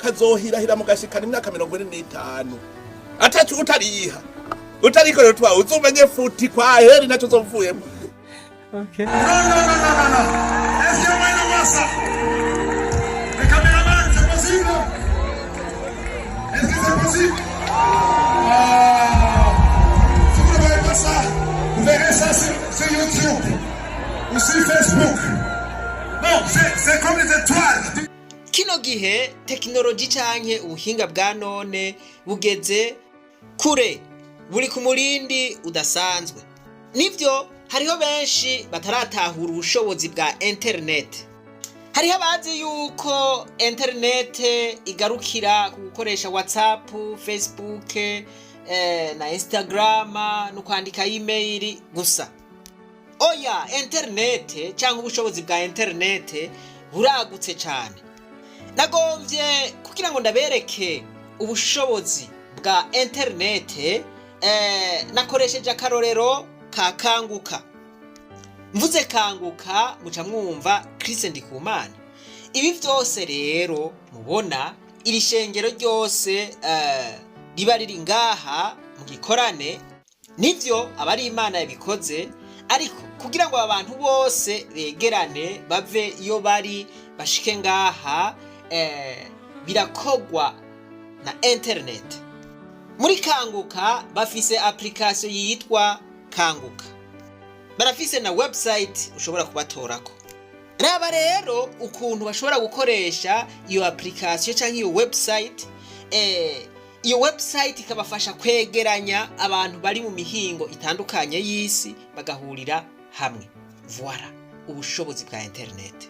Kazohirahira mugashikana imyaka 45 atacu utariha, utarikorera utwawe, uzumenye futi kwa heri naco uzovuyemo. Okay. Non, non, non, non, non, non. Est-ce qu'il y a moyen de voir ça? Les caméramans, c'est possible? Est-ce que c'est possible? Ah. Si vous ne voyez pas ça, vous verrez ça sur YouTube ou sur Facebook. Non, c'est comme les étoiles. Kino gihe tekinoloji canke ubuhinga bwa none bugeze kure, buri ku murindi udasanzwe. Nivyo, hariho benshi bataratahura ubushobozi bwa internet. Hariho abazi yuko internet igarukira ku gukoresha WhatsApp, Facebook na Instagram no kwandika email gusa. Oya, internet cyangwa ubushobozi bwa internet buragutse cyane. Nagombye kugira ngo ndabereke ubushobozi bwa internet, nakoresheje akarorero ka Kanguka. Mvuze Kanguka, muca mwumva Chris Ndikumana. Ibi byose rero mubona, iri shengero ryose riba riri ngaha mu gikorane, nivyo aba ari Imana yabikoze. Ariko kugira ngo aba bantu bose begerane, bave iyo bari bashike ngaha, birakogwa na internet. Muri Kanguka bafise application yitwa Kanguka, barafise na website ushobora kubatorako. Raba rero ukuntu bashobora gukoresha iyo application cyangwa iyo website, iyo website ikabafasha kwegeranya abantu bari mu mihingo itandukanye y'isi, bagahurira hamwe. Voilà ubushobozi bwa internet.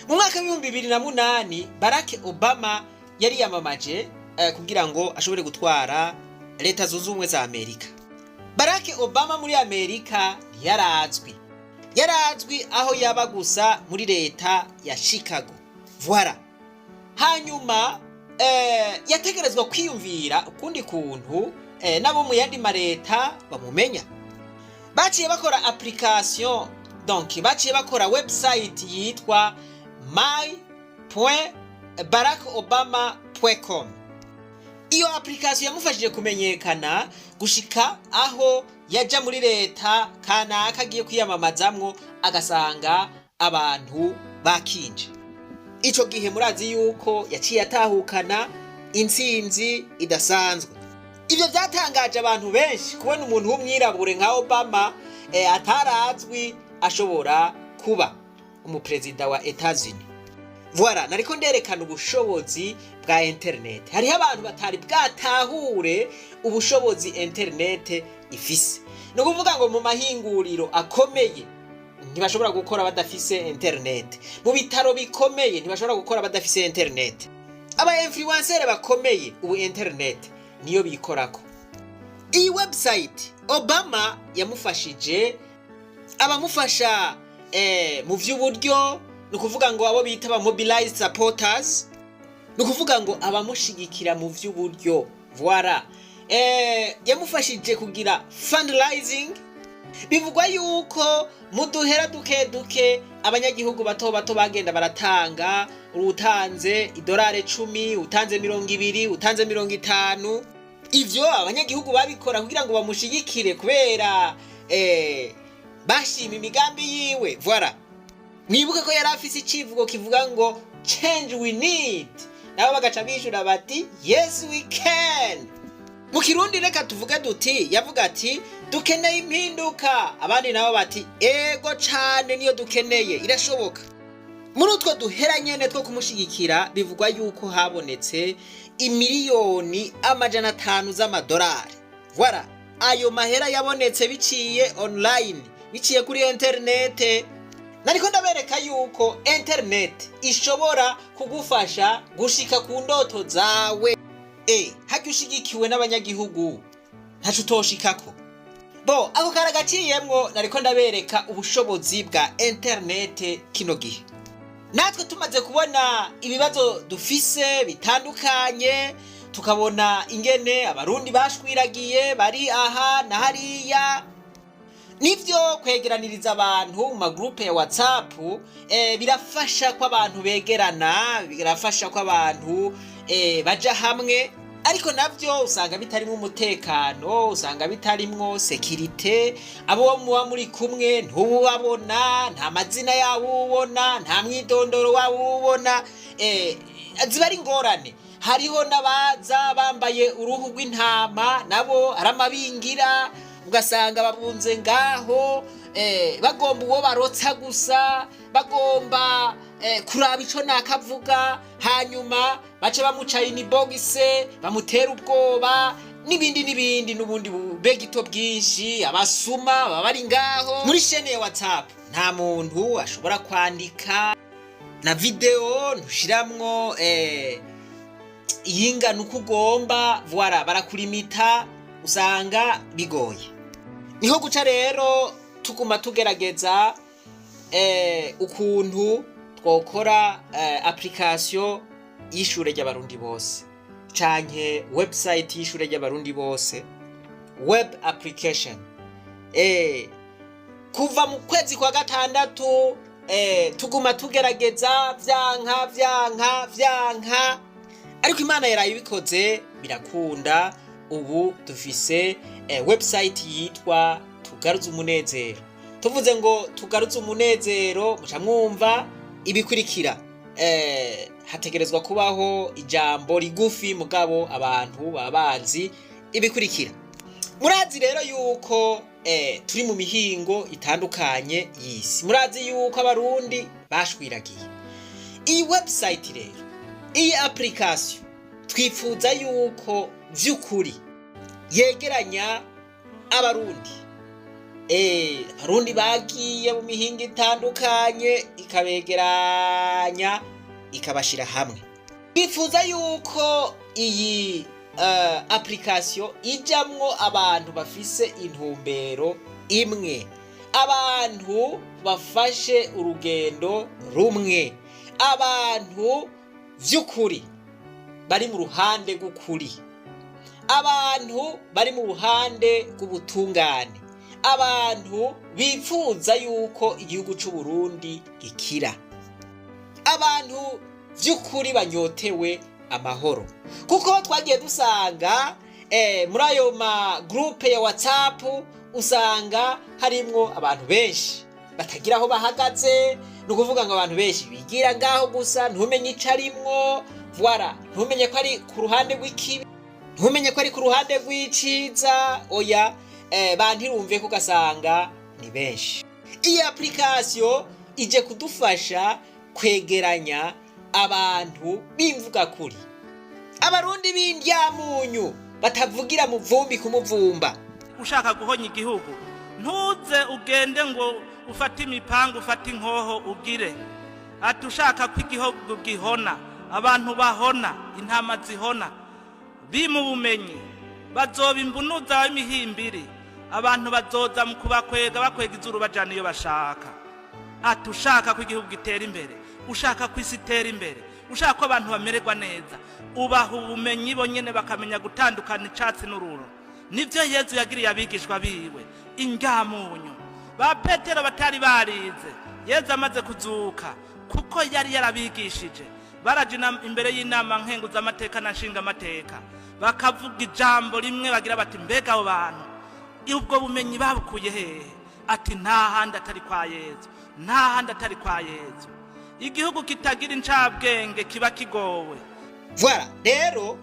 Mu mwaka w'2008, Barack Obama yari yamamaje kugira ngo ashobore gutwara Leta Zunze Ubumwe za Amerika. Barack Obama muri Amerika ntiyarazwi, yarazwi aho yaba gusa muri leta ya Chicago. Voilà. Hanyuma yategerezwa kwiyumvira ukundi kuntu nabo mu yandi mareta bamumenya. Baciye bakora application, donc baciye bakora website yitwa my.barackobama.com. Iyo application yamufashije kumenyekana gushika aho yaja muri leta kanaka agiye kwiyamamazamwo, agasanga abantu bakinje. Ico gihe murazi yuko yaciye atahukana intsinzi idasanzwe. Ibyo byatangaje abantu benshi kubona umuntu w'umwirabure nka Obama atarazwi ashobora kuba umuperezida wa Etats-Unis. Voilà, nariko nderekana ubushobozi bwa internet. Hariho abantu batari bwatahure ubushobozi internet ifise. Ni ukuvuga ngo mu mahinguriro akomeye ntibashobora gukora badafise internet, mu bitaro bikomeye ntibashobora gukora badafise internet, aba influencer bakomeye ubu internet niyo bikorako. Iyi website Obama yamufashije abamufasha mu vy'uburyo, ni ukuvuga ngo abo bita aba mobilized supporters, ni ukuvuga ngo abamushigikira mu vy'uburyo. Voilà, yamufashije kugira fundraising. Bivugwa yuko mu duhera duke duke abanyagihugu bato bato bagenda baratanga, utanze idolari 10, utanze 20, utanze 50, ivyo abanyagihugu babikora kugira ngo bamushigikire kubera bashima imigambi yiwe. Voilà, mwibuke ko yari afise icivugo kivuga ngo "Change we need", nabo bagaca bishura bati "Yes we can". Mu Kirundi reka tuvuge duti yavuga ati "Dukeneye impinduka", abandi nabo bati "Ego cane, niyo dukeneye, irashoboka". Muri utwo duhera nyene two kumushigikira, bivugwa yuko habonetse imiliyoni 500 z'amadolari. Voilà, ayo mahera yabonetse biciye online, biciye kuri internet. Nariko ndabereka yuko internet ishobora kugufasha gushika ku ndoto zawe. Harya ushigikiwe n'abanyagihugu ntaco utoshikako. Bo ako karagaciyemwo. Nariko ndabereka ubushobozi bwa internet. Kino gihe natwe tumaze kubona ibibazo dufise bitandukanye, tukabona ingene Abarundi bashwiragiye bari aha na hariya, nivyo kwegeraniriza abantu mu ma groupe ya WhatsApp birafasha ko abantu begerana, birafasha ko abantu baja hamwe, ariko navyo usanga bitarimwo umutekano, usanga bitarimwo sécurité. Abo muba muri kumwe ntubabona, nta mazina yabo ubona, nta mwidondoro wabo ubona, ziba ari ingorane. Hariho n'abaza bambaye uruhu rw'intama, nabo ari amabingira, ugasanga babunze ngaho, bagomba uwo barotsa gusa, bagomba kuraba ico nakavuga, hanyuma bace bamuca inbox, bamutera ubwoba n'ibindi n'ibindi, n'ubundi bubegito bwinshi. Abasuma baba bari ngaho muri chaîne ya WhatsApp. Nta muntu ashobora kwandika na vidéo, ntushiramwo iyingana uko ugomba, voilà, barakurimita, usanga bigoye. Niho guca rero tuguma tugerageza ukuntu twokora application y'ishure ry'Abarundi bose canke website y'ishure ry'Abarundi bose, web application. Kuva mu kwezi kwa gatandatu tuguma tugerageza, vyanka, vyanka, vyanka, ariko Imana yaraye ibikoze, birakunda. Ubu dufise website yitwa Tugaruze Umunezero. Tuvuze ngo Tugaruze Umunezero, muca mwumva ibikurikira. Hategerezwa kubaho ijambo rigufi, mugabo abantu baba bazi ibikurikira. Murazi rero yuko turi mu mihingo itandukanye y'isi. Murazi yuko Abarundi bashwiragiye. Iyi website rero, iyi application, twifuza yuko vy'ukuri yegeranya Abarundi, Abarundi bagiye mu mihingo itandukanye, ikabegeranya, ikabashira hamwe. Twifuza yuko iyi application ijamwo abantu bafise intumbero imwe, abantu bafashe urugendo rumwe, abantu vy'ukuri bari mu ruhande rw'ukuri, abantu bari mu ruhande rw'ubutungane, abantu bifuza yuko igihugu c'u Burundi gikira, abantu vy'ukuri banyotewe amahoro. Kuko twagiye dusanga muri ayo ma groupe ya WhatsApp, usanga harimwo abantu benshi batagira aho bahagaze. Ni ukuvuga ngo abantu benshi bigira ngaho gusa, ntumenye ico arimwo, voilà, ntumenye ko ari ku ruhande rw'ikibi, ntumenye ko ari ku ruhande rw'iciza. Oya, bantirumve ko ugasanga ni benshi. Iyi application ije kudufasha kwegeranya abantu b'imvuga kuri, Abarundi b'indyamunyu, batavugira mu vumbi kumuvumba. Ushaka guhonya igihugu, ntuze ugende ngo ufate imipanga, ufate inkoho, ugire ati ushaka ko igihugu gihona, abantu bahona, intama zihona, bima ubumenyi, bazoba imbunuza w'imihimbiri, abantu bazoza mu kubakwega, bakwega izuru, bajana iyo bashaka. Ati ushaka ko igihugu gitera imbere, ushaka ko isi itera imbere, ushaka ko abantu bamererwa neza, ubaha ubumenyi bonyene, bakamenya gutandukana icatsi n'ururo. Nibyo Yezu yagiriye abigishwa biwe, indyamunyu ba Petero batari barize. Yezu amaze kuzuka, kuko yari yarabigishije, baraja imbere y'inama nkenguzamateka na nshingamateka, bakavuga ijambo rimwe, bagira bati: "Mbega abo bantu ubwo bumenyi babukuye hehe?" Ati: "Nta handi atari kwa Yezu, nta handi atari kwa Yezu." Igihugu kitagira incabwenge kiba kigowe. Voilà, rero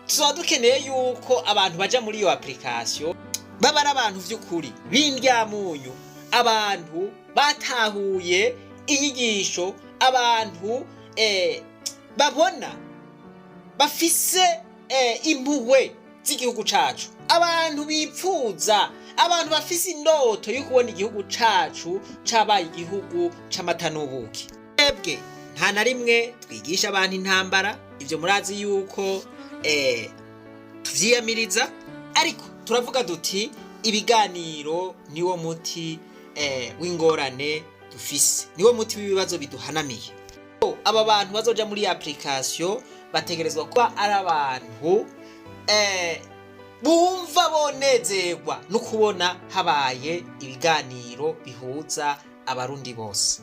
tuba dukeneye yuko abantu baja muri iyo application baba ari abantu vy'ukuri b'indyamunyu, abantu batahuye inyigisho, abantu babona bafise impuhwe z'igihugu cacu, abantu bipfuza, abantu bafise indoto yo kubona igihugu cacu cabaye igihugu c'amata n'ubuki. Twebwe nta na rimwe twigisha abantu intambara, ivyo murazi yuko tuvyiyamiriza, ariko turavuga duti ibiganiro niwo muti w'ingorane dufise, niwo muti w'ibibazo biduhanamiye. Aba bantu bazoja muri application bategerezwa kuba ari abantu bumva bonezerwa no kubona habaye ibiganiro bihuza Abarundi bose,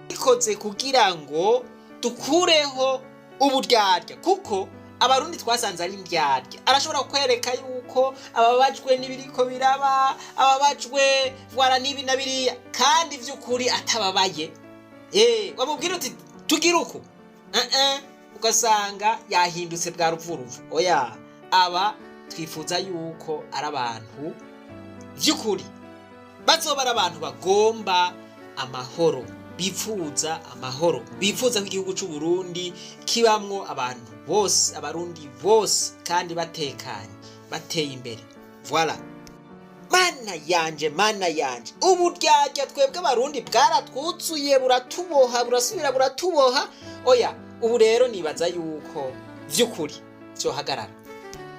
bikoze kugira ngo dukureho uburyarya, kuko Abarundi twasanze ari indyarya. Arashobora kukwereka yuko ababajwe n'ibiriko biraba, ababajwe voilà n'ibi na biriya, kandi vy'ukuri atababaye. Wamubwira uti tugira uku, ugasanga yahindutse bwa ruvuruvu. Oya, aba twifuza yuko ari abantu vy'ukuri bazoba ari abantu bagomba amahoro, bifuza amahoro, bifuza ko igihugu c'u Burundi kibamwo abantu bose, Abarundi bose, kandi batekanye, bateye imbere. Voilà. Mana yanje, Mana yanje, uburyarya twebwe Abarundi bwaratwuzuye, buratuboha, burasubira buratuboha. Oya, ubu rero nibaza yuko vy'ukuri vyohagarara.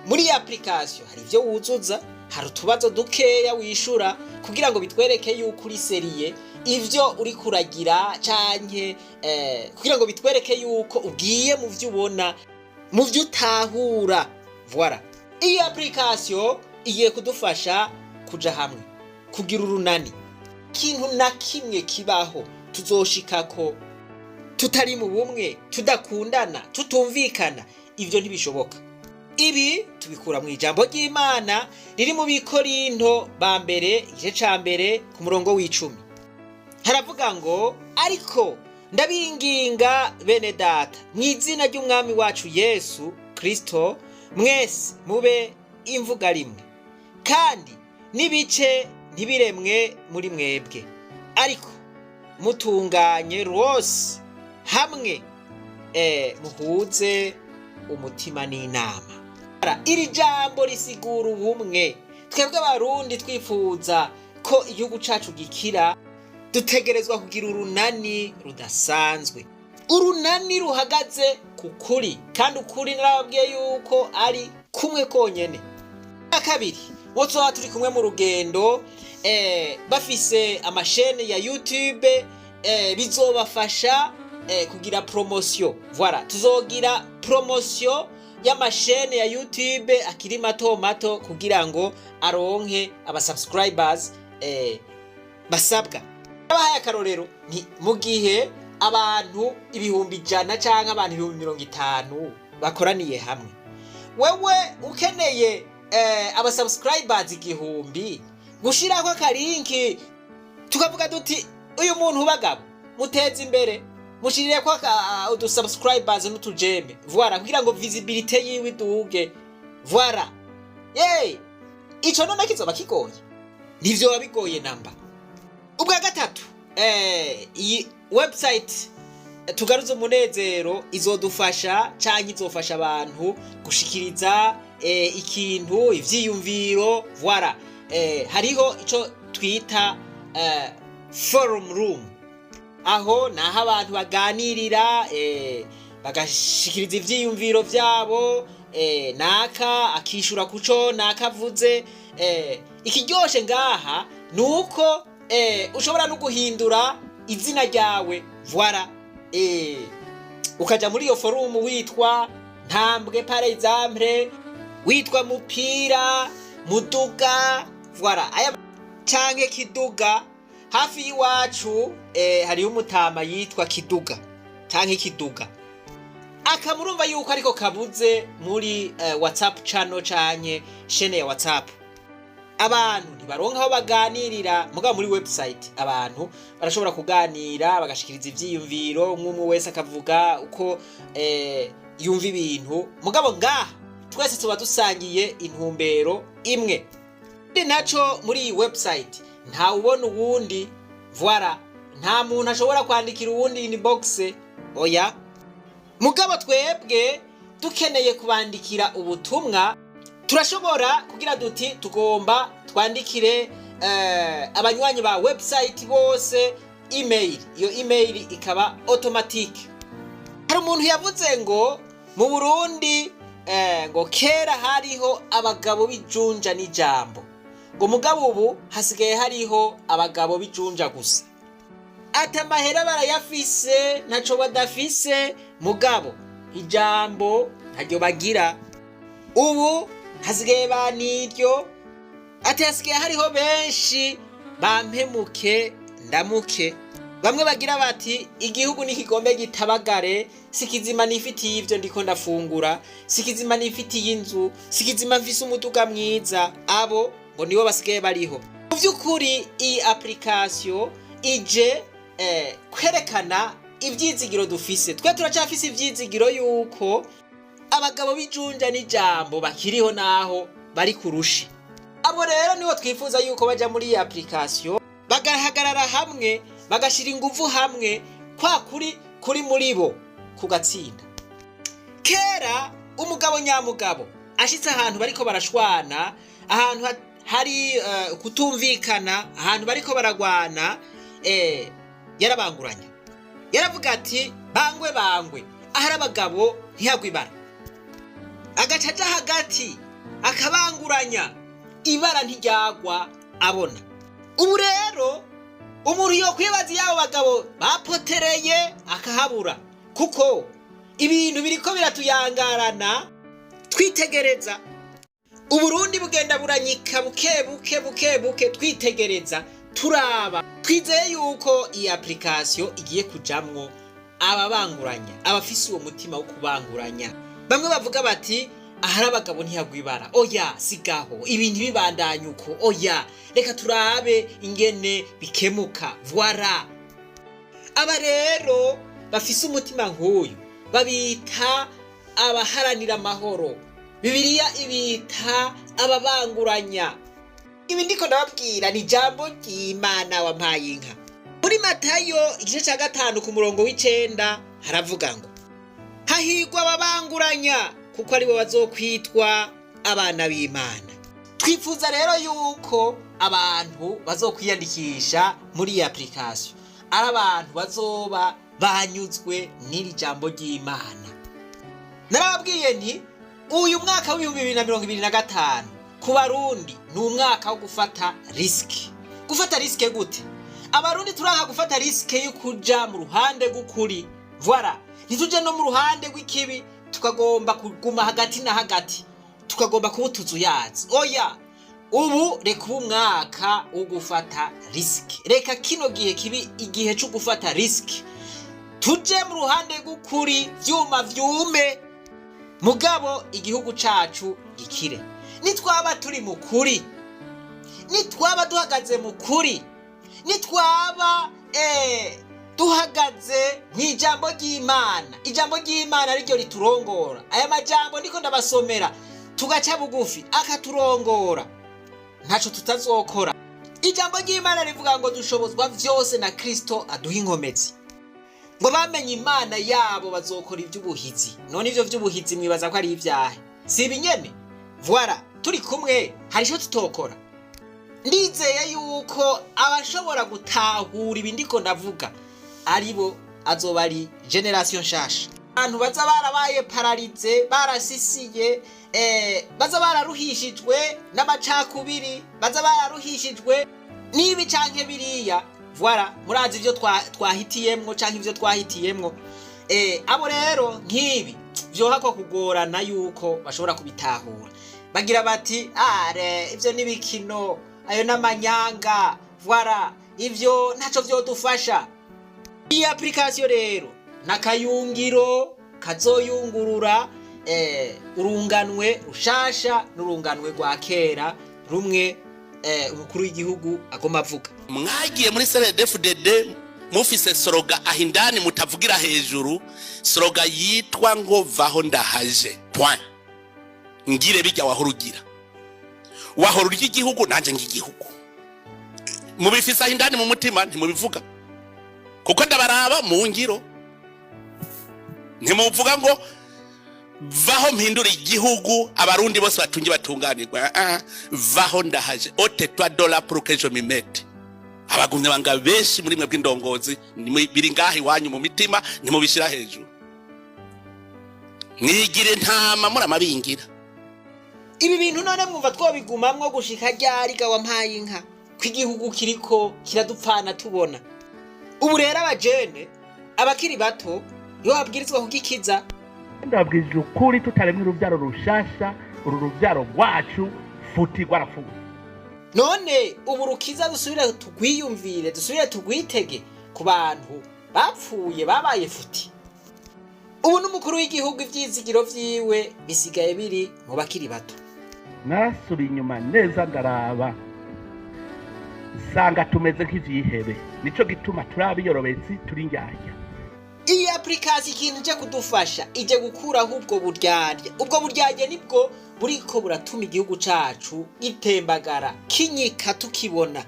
Muri iyi application hari ivyo wuzuza, hari utubazo dukeya wishura kugira ngo bitwereke yuko uri sérieux, ivyo uri kuragira, canke kugira ngo bitwereke yuko ugiye mu vyo ubona, mu vyo utahura. Voilà, iyi application igiye kudufasha kuja hamwe, kugira urunani. Ikintu na kimwe kibaho tuzoshikako tutari mu bumwe, tudakundana, tutumvikana, ivyo ntibishoboka. Ibi tubikura mu ijambo ry'Imana riri mu Bikorinto ba mbere, igice ca mbere, ku murongo w'10. Haravuga ngo: "Ariko ndabinginga bene data, mu izina ry'Umwami wacu Yesu Kristo, mwese mube imvuga rimwe, kandi n'ibice ntibiremwe muri mwebwe, ariko mutunganye rwose hamwe, muhuze umutima n'inama." Iri jambo risigura ubumwe. Twebwe Abarundi twifuza ko igihugu cacu gikira, dutegerezwa kugira urunani rudasanzwe, urunani ruhagaze ku kuri, kandi ukuri narababwiye yuko ari kumwe konyene. Kabiri, bo tuba turi kumwe mu rugendo, bafise amashene ya YouTube, bizobafasha kugira promotion. Voilà, tuzogira promotion y'amashene ya YouTube akiri mato mato kugira ngo aronke aba subscribers basabwa. Abahaye akarorero ni mu gihe abantu 100,000 canke abantu 50,000 bakoraniye hamwe, wewe ukeneye aba subscribers 1000, gushirako akalinki tukavuga duti: "Uyu muntu bagabo muteze imbere, mushirireko udu subscribers n'utu j'aime", voilà, kugira ngo visibilité yiwe iduge. Voilà, ye ico none kizoba kigoye? Ntivyoba bigoye namba. Ubwa gatatu, iyi website Tugaruze Umunezero izodufasha canke izofasha abantu gushikiriza ikintu, ivyiyumviro. Voilà, hariho ico twita forum room. Aho naho abantu baganirira, bagashikiriza ivyiyumviro vyabo, naka akishura kuco naka avuze. Ikiryoshe ngaha ni uko ushobora no guhindura izina ryawe. Voilà, ukaja muri iyo forum witwa Ntambwe, par exemple, witwa Mupira, Muduga, voilà, aya canke Kiduga. Hafi y'iwacu hariho umutama yitwa Kiduga canke Kiduga. Akamurumva yuko ariko kabuze muri WhatsApp channel canke chaîne ya WhatsApp. Abantu ntibaronka aho baganirira, mugabo muri website abantu barashobora kuganira, bagashikiriza ivyiyumviro, umwe wese akavuga uko yumva ibintu. Mugabo ngaha twese tuba dusangiye intumbero imwe. Ikindi naco, muri iyi website nta ubona uwundi. Voilà, nta muntu ashobora kwandikira uwundi inbox, oya. Mugabo twebwe dukeneye kubandikira ubutumwa, turashobora kugira duti: "Tugomba twandikire abanywanyi ba website bose email." Iyo email ikaba automatique. Hari umuntu yavuze ngo mu Burundi ngo kera hariho abagabo b'ijunja n'ijambo, ngo mugabo ubu hasigaye hariho abagabo b'ijunja gusa. Ati amahera barayafise, ntaco badafise, mugabo ijambo ntaryo bagira. Ubu hasigaye ba niryo. Ati hasigaye hariho benshi bampemuke ndamuke. Bamwe bagira bati igihugu nikigombe gitabagare, sikizima nifitiye ivyo ndiko ndafungura, sikizima nifitiye inzu, sikizima mfise umuduga mwiza. Abo ngo nibo basigaye bariho. Mu by'ukuri iyi application ije kwerekana ivyizigiro dufise. Twe turacafise ivyizigiro yuko abagabo b'ijunja n'ijambo bakiriho naho bari kurushi. Abo rero nibo twifuza yuko baja muri iyi application, bagahagarara hamwe, bagashira inguvu hamwe, kwa kuri kuri muri bo kugatsinda. Kera umugabo nyamugabo ashitse ahantu bariko barashwana, ahantu hari kutumvikana, ahantu bariko baragwana, yarabanguranya, yaravuga ati bangwe bangwe, ahari abagabo ntihagwe ibara. Agaca aja hagati akabanguranya, ibara ntiryagwa abona. Ubu rero umuntu yokwibaza iyo abo bagabo bapotereye akahabura, kuko ibintu biriko biratuyangarana. Twitegereza Uburundi bugenda buranyika buke buke buke buke, twitegereza turaba. Twizeye yuko iyi application igiye kujamwo ababanguranya, abafise uwo mutima wo kubanguranya, bamwe bavuga bati ahari abagabo ntihagwa ibara, oya sigaho, ibintu bibandanya uko, oya reka turabe ingene bikemuka. Voilà, aba rero bafise umutima nk'uyu babita abaharanira amahoro, Bibiliya ibita ababanguranya. Ibi ndiko ndababwira ni ijambo ry'Imana wampaye inka. Muri Matayo igice cya 5 ku murongo w'9 haravuga ngo hahigwa ababanguranya, kuko aribo bazokwitwa abana b'Imana. Twifuza rero yuko abantu bazokwiyandikisha muri iyi application ari abantu bazoba banyuzwe n'iri jambo ry'Imana. Narababwiye nti uyu mwaka w'2025 ku Barundi ni umwaka wo gufata risque. Gufata risque gute? Abarundi turanka gufata risque yo kuja mu ruhande rw'ukuri, voilà, ntituje no mu ruhande rw'ikibi, tukagomba kuguma hagati na hagati, tukagomba kuba utuzuyazi. Oya, ubu reka uba umwaka wo gufata risque, reka kino gihe kibi igihe cyo gufata risque, tuje mu ruhande rw'ukuri, vyuma vyume, mugabo igihugu cacu gikire. Nitwaba turi mu kuri, nitwaba duhagaze mu kuri, nitwaba duhagaze mu ijambo ry'Imana, ijambo ry'Imana ariryo riturongora, aya majambo ndiko ndabasomera, tugaca bugufi akaturongora, ntaco tutazokora. Ijambo ry'Imana rivuga ngo dushobozwa vyose na Kristo aduha inkomezi. Ngo bamenye Imana yabo bazokora ivy'ubuhizi. None ivyo vy'ubuhizi mwibaza ko ari ivyahe? Si ibinyene? Voilà, turi kumwe hari ico tutokora. Ndizeye yuko abashobora gutahura ibi ndiko ndavuga aribo azoba ari génération nshasha, abantu baza barabaye paralysés, barasisiye, baza bararuhishijwe n'amacakubiri, baza bararuhishijwe n'ibi canke biriya. Voilà, murazi ivyo twahitiyemwo canke ivyo twahitiyemwo. Abo rero nk'ibi vyohakwa kugorana yuko bashobora kubitahura. Bagira bati are ivyo n'ibikino, ayo n'amanyanga, voilà, ivyo ntaco vyodufasha. Iyi application rero n'akayungiro kazoyungurura urunganwe rushasha n'urunganwe rwa kera rumwe umukuru w'igihugu agomba avuga. Mwagiye muri CNDD-FDD mufise slogan aho indani mutavugira hejuru, slogan yitwa ngo vaho ndahaje, point. Ngire bijya wahora ugira, wahora urya igihugu, nanje ngigihugu. Mubifise aho indani mu mutima, ntimubivuga kuko ndabaraba mu ngiro. Ntimuvuga ngo vaho mpindura igihugu, Abarundi bose batunge batunganirwa. Ah, vaho ndahaje, ôte-toi de là pour que je m'y mette. Abagumye banga benshi muri mwe bw'indongozi biri ngaha iwanyu mu mitima, ntimubishira hejuru, mwigire ntama muri amabingira. Ibi bintu none mwumva twobigumamwo gushika ryari ga wampaye inka, ko igihugu kiriko kiradupfana tubona? Ubu rero abajene, abakiri bato, nibo babwirizwa kugikiza. Ndabwije ukuri, tutaremye urubyaro rushasha, uru rubyaro rwacu futi rwarapfuye. None ubu rukiza dusubire tugwiyumvire, dusubire tugwitege? Ku bantu bapfuye babaye futi. Ubu n'umukuru w'igihugu ivyizigiro vyiwe bisigaye biri mu bakiri bato. Narasubiye inyuma neza, ndaraba, nsanga tumeze nk'ivyihebe. Nico gituma turi abiyorobetsi, turi indyarya. Iyi application ikintu ije kudufasha, ije gukuraho ubwo buryarya. Ubwo buryarya nibwo buriko buratuma igihugu cacu gitembagara, kinyika tukibona.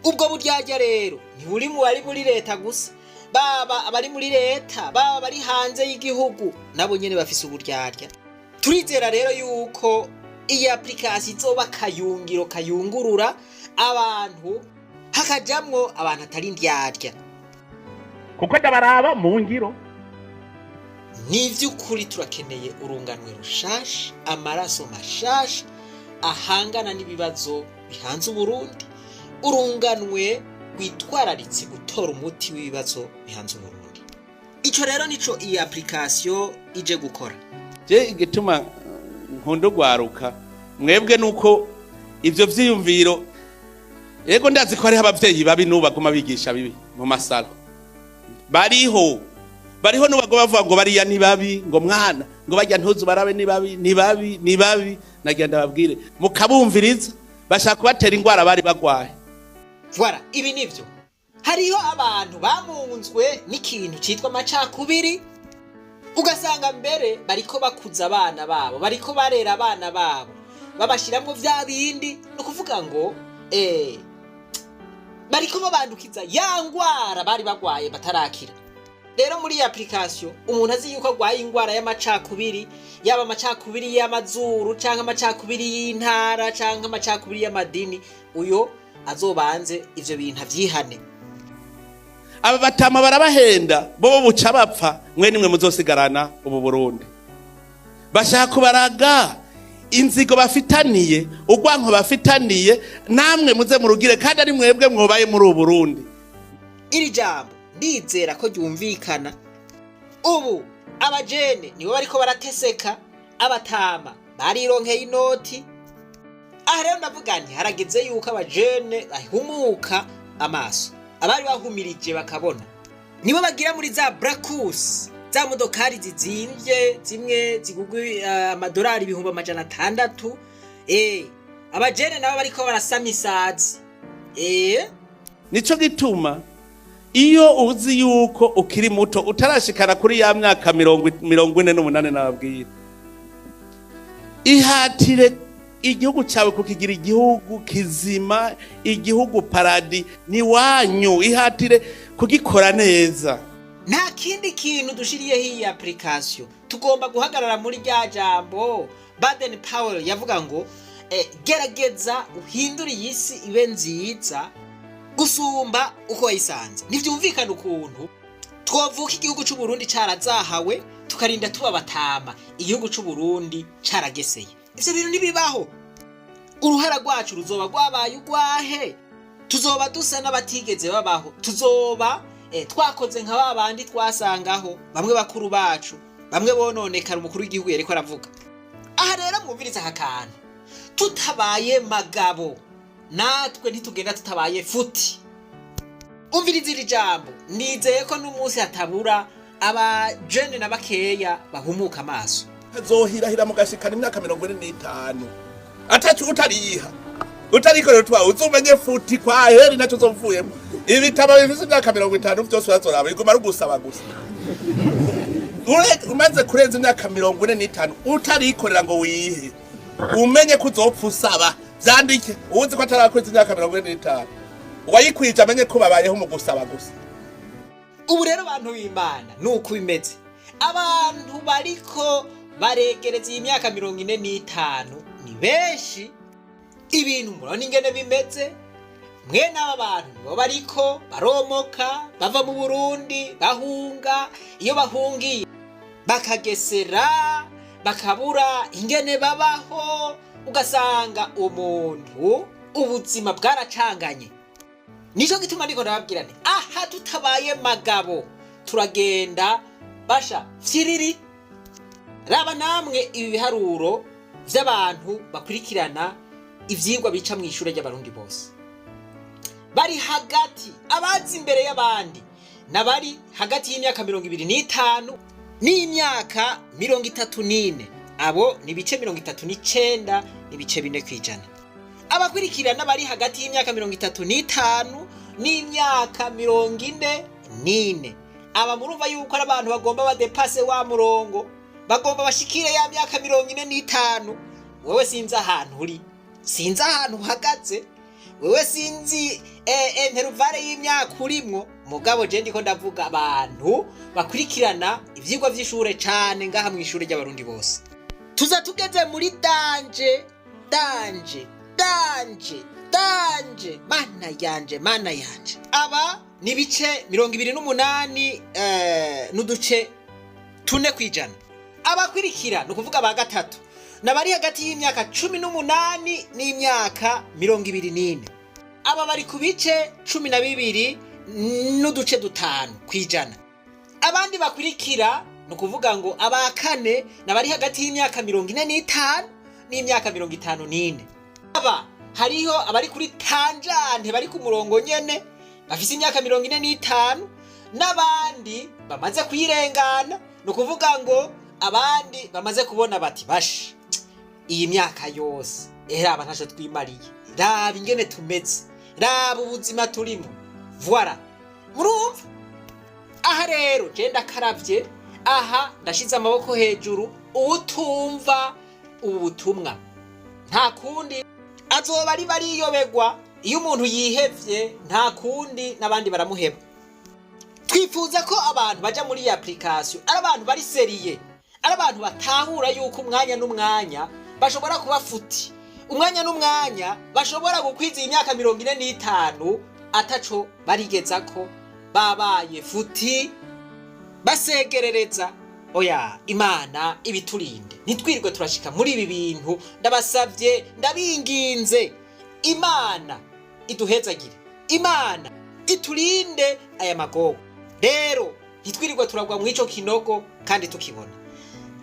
Ubwo buryarya rero ntiburi mu bari muri leta gusa. Baba abari muri leta, baba abari hanze y'igihugu, nabo nyene bafise uburyarya. Turizera rero yuko iyi application izoba akayungiro kayungurura abantu, hakajamwo abantu atari indyarya. Kuko ndabaraba mu ngiro. Ni iby'ukuri, turakeneye urunganwe rushasha, amaraso mashasha ahangana n'ibibazo bihanze Uburundi, urunganwe rwitwararitse gutora umuti w'ibibazo bihanze Uburundi. Ico rero nico iyi application ije gukora. Je igituma nkunda ugwaruka mwebwe nuko ivyo vyiyumviro, yego, ndazi ko hariho abavyeyi babi n'ubu baguma bigisha bibi mu masalo. Bariho, bariho n'ubu baguma bavuga ngo bariya ni babi, ngo mwana, ngo barya ntuzu barabe, ni babi, ni babi, ni babi. Nagira ndababwire, mukabumviriza, bashaka kubatera ingwara bari bagwaye. Voilà, ibi nivyo. Hariho abantu bamunzwe n'ikintu citwa amacakubiri, ugasanga mbere bariko bakuza abana babo, bariko barera abana babo, babashiramwo vya bindi. Ni ukuvuga ngo bariko babandukiza ya ngwara bari bagwaye batarakira. Rero muri iyi application, umuntu azi yuko agwaye ingwara y'amacakubiri, yaba amacakubiri y'amazuru canke amacakubiri y'intara canke amacakubiri y'amadini, uyo azobanze ivyo bintu avyihane. Aba batama barabahenda, bo buca bapfa, mwe nimwe muzosigarana ubu Burundi. Bashaka kubaraga inzigo bafitaniye, urwanko bafitaniye, namwe muze murugire, kandi ari mwebwe mwobaye muri ubu Burundi. Iri jambo ndizera ko ryumvikana. Ubu abajene nibo bariko barateseka, abatama barironkeye inoti. Aha rero ndavuga nti harageze yuko abajene bahumuka amaso, abari bahumirije bakabona. Nibo bagira muri za brakusi, za modokari zizimvye, zimwe zigugwa amadolari 600,000. Abajene nabo bariko barasama isazi. Nico gituma iyo uzi yuko ukiri muto, utarashikana kuri ya myaka 48 nababwira, ihatire igihugu cyawe kukigira igihugu kizima, igihugu paradis ni wanyu. Ihatire kugikora neza. Nta kindi kintu dushiriyeho iyi application. Tugomba guhagarara muri rya jambo Baden Powell yavuga ngo gerageza uhindure iyi si ibe nziza gusumba uko wayisanze. Ntivyumvikana ukuntu twovuka igihugu c'u Burundi carazahawe, tukarinda tuba batama igihugu c'u Burundi carageseye. Ivyo bintu ntibibaho. Uruhara rwacu ruzoba rwabaye urwahe? Tuzoba dusa n'abatigeze babaho. Tuzoba twakoze nka ba bandi twasangaho, bamwe bakuru bacu, bamwe bononekara umukuru w'igihugu yariko aravuga. Aha rero mwumviriza aka kantu: tutabaye magabo, natwe ntitugenda tutabaye futi. Umviriza iri jambo. Nizeye ko n'umunsi hatabura abajene na bakeya bahumuka amaso. Azohirahira mugashikana imyaka 45 atacu utariha, utarikorera utwawe, uzumenye futi kwa heri nacyo uzovuyemo. Ibitabo bifise imyaka 50 vyose urazoraba, biguma ari ugusaba gusa. Umaze kurenza imyaka 45 utarikorera ngo wihe, umenye ko uzopfa usaba. Vyandike, uwuzi ko atarakweza imyaka 45, uwayikwije amenye ko babayeho mu gusaba gusa. Ubu rero, bantu b'Imana, ni uko bimeze. Abantu bariko baregereza iyi myaka 45 ni benshi. Ibintu murabona ingene bimeze. Mwene aba bantu nibo bariko baromoka bava mu Burundi, bahunga. Iyo bahungiye bakagesera, bakabura ingene babaho, ugasanga umuntu ubuzima bwaracanganye. Nico gituma ndiko ndababwira nti aha tutabaye magabo turagenda basha fyiriri. Raba namwe ibi biharuro vy'abantu bakurikirana ivyigwa bica mu ishure ry'Abarundi bose. Bari hagati, abazi imbere y'abandi n'abari hagati y'imyaka 25 n'imyaka 34. Abo ni ibice 39.4%. Abakurikira n'abari hagati y'imyaka 35 n'imyaka 44. Aba murumva yuko ari abantu bagomba badépasse wa murongo, bagomba bashikire ya myaka 45. Wewe sinzi ahantu uri, sinzi ahantu uhagaze wewe, sinzi intervalle y'imyaka urimwo, mugabo je ndiko ndavuga abantu bakurikirana ivyigwa vy'ishure cane ngaha mw'ishure ry'Abarundi bose. Tuza tugeze muri danger, danger, danger, danger. Mana yanje, mana yanje! Aba ni ibice 28 n'uduce 4%. Abakurikira, ni ukuvuga ba gatatu, n'abari hagati y'imyaka 18 n'imyaka 24. Aba bari ku bice 12.5%. Abandi bakurikira, ni ukuvuga ngo aba kane, n'abari hagati y'imyaka 45 n'imyaka 54. Aba hariho abari kuri tangente, bari ku murongo nyene, bafise imyaka 45, n'abandi bamaze kuyirengana. Ni ukuvuga ngo abandi bamaze kubona bati: "Bashe, iyi myaka yose raba ntaco twimariye, raba ingene tumeze, raba ubuzima turimo." Voilà, murumva aha rero je ndakaravye aha, ndashize amaboko hejuru. Uwutumva ubu butumwa nta kundi azoba ari bariyobegwa. Iyo umuntu yihevye, nta kundi, n'abandi baramuheba. Twifuza ko abantu baja muri iyi application ari abantu bari sérieux, ari abantu batahura yuko umwanya n'umwanya bashobora kuba foutus, umwanya n'umwanya bashobora gukwiza iyi myaka 45 ataco barigezako, babaye foutus, basegerereza. Oya, Imana ibiturinde, ntitwirirwe turashika muri ibi bintu. Ndabasavye, ndabinginze, Imana iduhezagire, Imana iturinde aya magogo. Rero ntitwirirwe turagwa mw'ico kinogo kandi tukibona.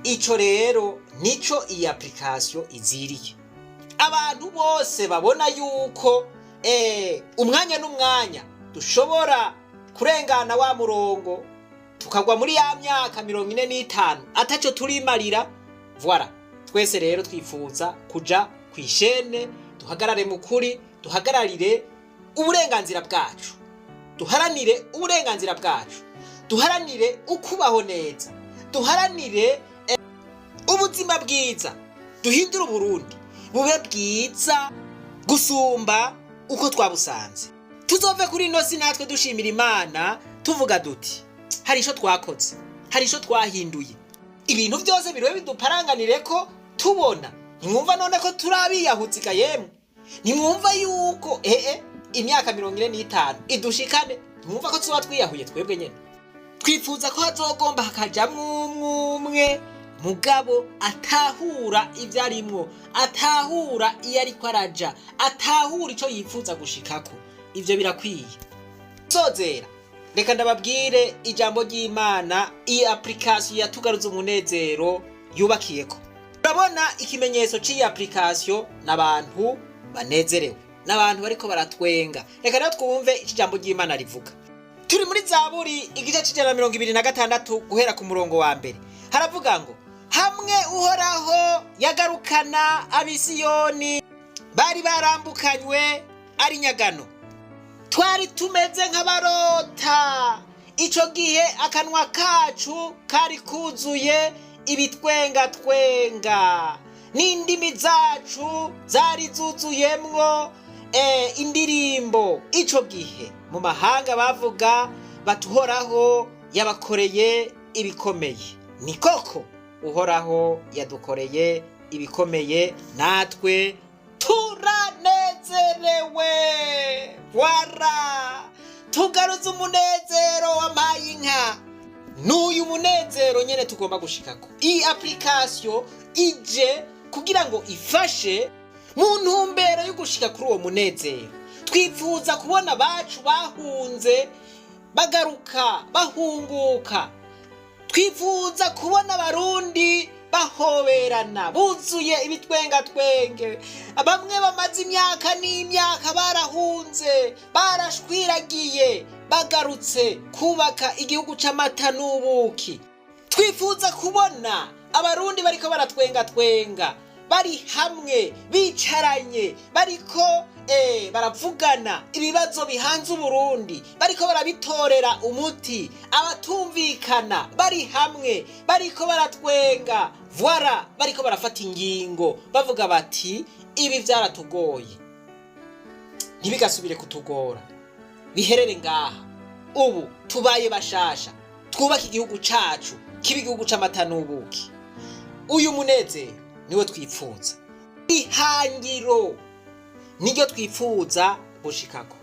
Ico rero nico iyi application iziriye. Abantu bose babona yuko umwanya n'umwanya dushobora kurengana wa murongo, tukagwa muri ya myaka 45 ataco turimarira. Voilà, twese rero twifuza kuja kw'ishene, duhagarare mu kuri, duhagararire uburenganzira bwacu, duharanire uburenganzira bwacu, duharanire ukubaho neza, duharanire ubuzima bwiza, duhindure Uburundi bube bwiza gusumba uko twabusanze. Tuzove kuri ino si natwe dushimira Imana, tuvuga duti: "Hari ico twakoze, hari ico twahinduye." Ibintu byose biriwe biduparanganire ko tubona. Ntimwumva none ko turabiyahutsiga? Yemwe, ntimwumva yuko imyaka 45 idushikane? Ntimwumva ko tuba twiyahuye twebwe nyene? Twifuza ko hazogomba hakajamwo umwe umwe, mugabo atahura ibyo arimwo, atahura iyo ariko araja, atahura ico yifuza gushikako. Ivyo birakwiye. Sozera, reka ndababwire ijambo ry'Imana iyi application yatugaruza umunezero yubakiyeko. Urabona ikimenyetso cy'iyi application n'abantu banezerewe, n'abantu bariko baratwenga. Reka rero twumve icyo ijambo ry'Imana rivuga. Turi muri Zaburi, igice c'126, guhera ku murongo wa mbere. Haravuga ngo: "Hamwe Uhoraho yagarukana Abisiyoni bari barambukanywe ari nyagano, twari tumeze nk'abarota. Icyo gihe akanwa kacu kari kuzuye ibitwengatwenga, n'indimi zacu zari zuzuyemwo indirimbo. Icyo gihe mu mahanga bavuga bati: 'Uhoraho yabakoreye ibikomeye.' Ni koko, Uhoraho yadukoreye ibikomeye, natwe turanezerewe." Voilà, tugaruza umunezero wampaye inka. N'uyu munezero nyene tugomba gushikako. Iyi application ije kugira ngo ifashe mu ntumbero yo gushika kuri uwo munezero. Twifuza kubona abacu bahunze bagaruka, bahunguka. Twifuza kubona Abarundi. Bahoberana, buzuye ibitwengatwenge. Bamwe bamaze imyaka n'imyaka barahunze, barashwiragiye, bagarutse kubaka igihugu c'amata n'ubuki. Twifuza kubona Abarundi bariko baratwengatwenga, bari hamwe, bicaranye, bariko baravugana ibibazo bihanze Uburundi, bariko barabitorera umuti, abatumvikana bari hamwe, bariko baratwenga, voilà, bariko barafata ingingo, bavuga bati: "Ibi vyaratugoye, ntibigasubire kutugora, biherere ngaha. Ubu tubaye bashasha, twubake igihugu cacu, kibe igihugu c'amata n'ubuki." Uyu munezero niwo twipfuza, ihangiro niryo twipfuza gushikako.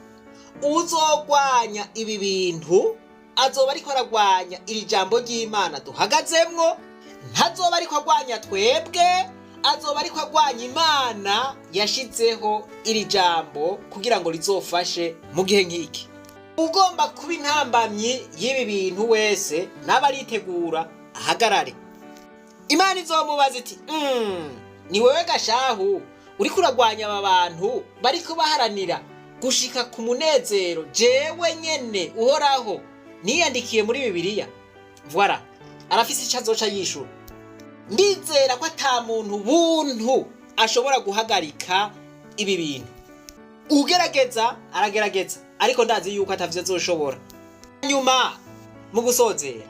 Uzogwanya ibi bintu azoba ariko aragwanya iri jambo ry'Imana duhagazemwo. Ntazoba ariko agwanya twebwe, azoba ariko agwanya Imana yashizeho iri jambo kugira ngo rizofashe mu gihe nk'iki. Ugomba kuba intambamyi y'ibi bintu wese naba aritegura ahagarare. Imana izomubaza iti: Ni wewe gashahu uriko uragwanya aba bantu bariko baharanira gushika ku munezero jewe nyene Uhoraho niyandikiye muri Bibiliya?" Voilà, arafise ico azoca yishura. Ndizera ko ata muntu buntu ashobora guhagarika ibi bintu. Ugerageza aragerageza, ariko ndazi yuko atavyo azoshobora. Nyuma mu gusozera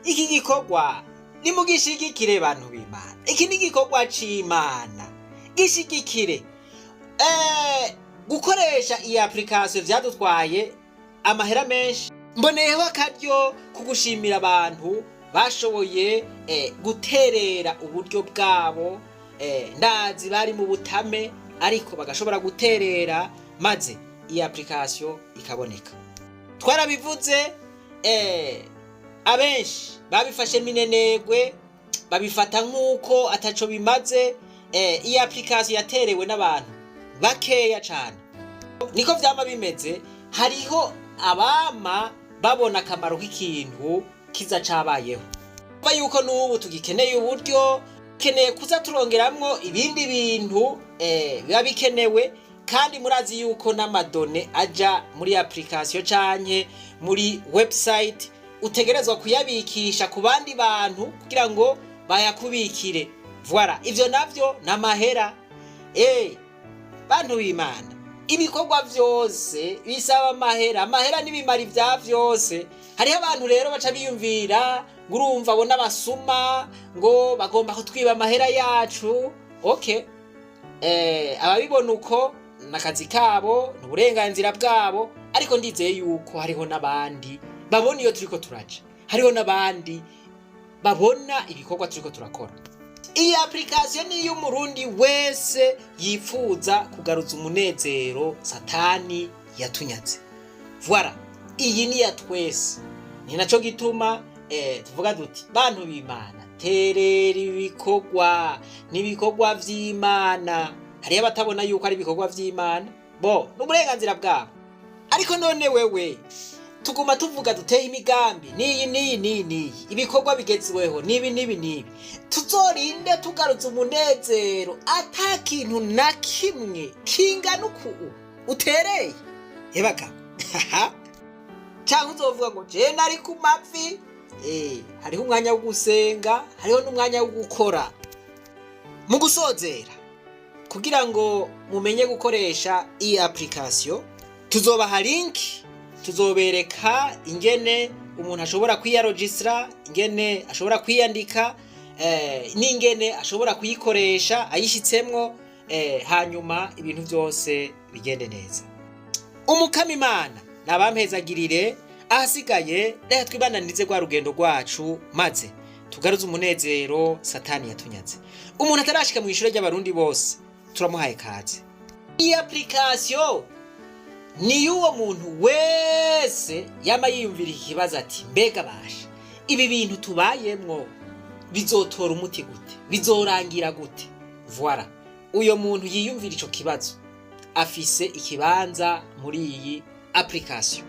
iki gikorwa, nimugishigikire, bantu b'Imana. Iki ni igikorwa c'Imana, gishigikire. Gukoresha iyi application vyadutwaye amahera menshi. Mboneyeho akaryo kugushimira abantu bashoboye guterera uburyo bwabo. Ndazi bari mu butame, ariko bagashobora guterera, maze iyi application ikaboneka. Twarabivuze, abenshi babifashe minenegwe, babifata nk'uko ataco bimaze. Iyi application yaterewe n'abantu bakeya cane. Niko vyama bimeze, hariho abama babona akamaro k'ikintu kiza cabayeho. Kuva yuko n'ubu tugikeneye uburyo, keneye kuza turongeramwo ibindi bintu biba bikenewe. Kandi murazi yuko n'ama données aja muri application canke muri website utegerezwa kuyabikisha ku bandi bantu kugira ngo bayakubikire. Voilà, ivyo navyo n'amahera. Bantu b'Imana, ibikorwa vyose bisaba amahera. Amahera n'ibimari vya vyose. Hariho abantu rero baca biyumvira ngo urumva abo n'abasuma, ngo bagomba kutwiba amahera yacu. Okay, ababibona uko n'akazi kabo, ni uburenganzira bwabo, ariko ndizeye yuko hariho n'abandi babona iyo turiko turaja, hariho n'abandi babona ibikorwa turiko turakora. Iyi application ni iy'Umurundi wese yifuza kugaruza umunezero Satani yatunyaze. Voilà, iyi ni ya twese. Ni naco gituma tuvuga duti: "Bantu b'Imana, terera ibikorwa, n'ibikorwa vy'Imana." Hariyo abatabona yuko ari ibikorwa vy'Imana, bo n'uburenganzira bwabo. Ariko none wewe, tuguma tuvuga duteye imigambi n'iyi n'iyi n'iyi n'iyi, ibikorwa bigezweho n'ibi n'ibi n'ibi, tuzorinde tugarutse umunezero ata kintu na kimwe kingana uku utereye ebaga? Cyangwa uzovuga ngo je nari ku mavi? Hariho umwanya wo gusenga, hariho n'umwanya wo gukora. Mu gusozera, kugira ngo mumenye gukoresha iyi application, tuzobaha link, tuzobereka ingene umuntu ashobora kwiyarogisira, ingene ashobora kwiyandika, n'ingene ashobora kuyikoresha ayishyitsemwo, hanyuma ibintu byose bigende neza. Umukama Imana nabampezagirire. Ahasigaye reka twibandanirize rwa rugendo rwacu, maze tugaruze umunezero Satani yatunyaze. Umuntu atarashika mu ishure ry'Abarundi bose, turamuhaye kaze. Iyi application ni y'uwo muntu wese yama yiyumvira iki kibazo ati: "Mbega basha, ibi bintu tubayemwo bizotora umuti gute? Bizorangira gute?" Voilà, uyo muntu yiyumvira ico kibazo afise ikibanza muri iyi application.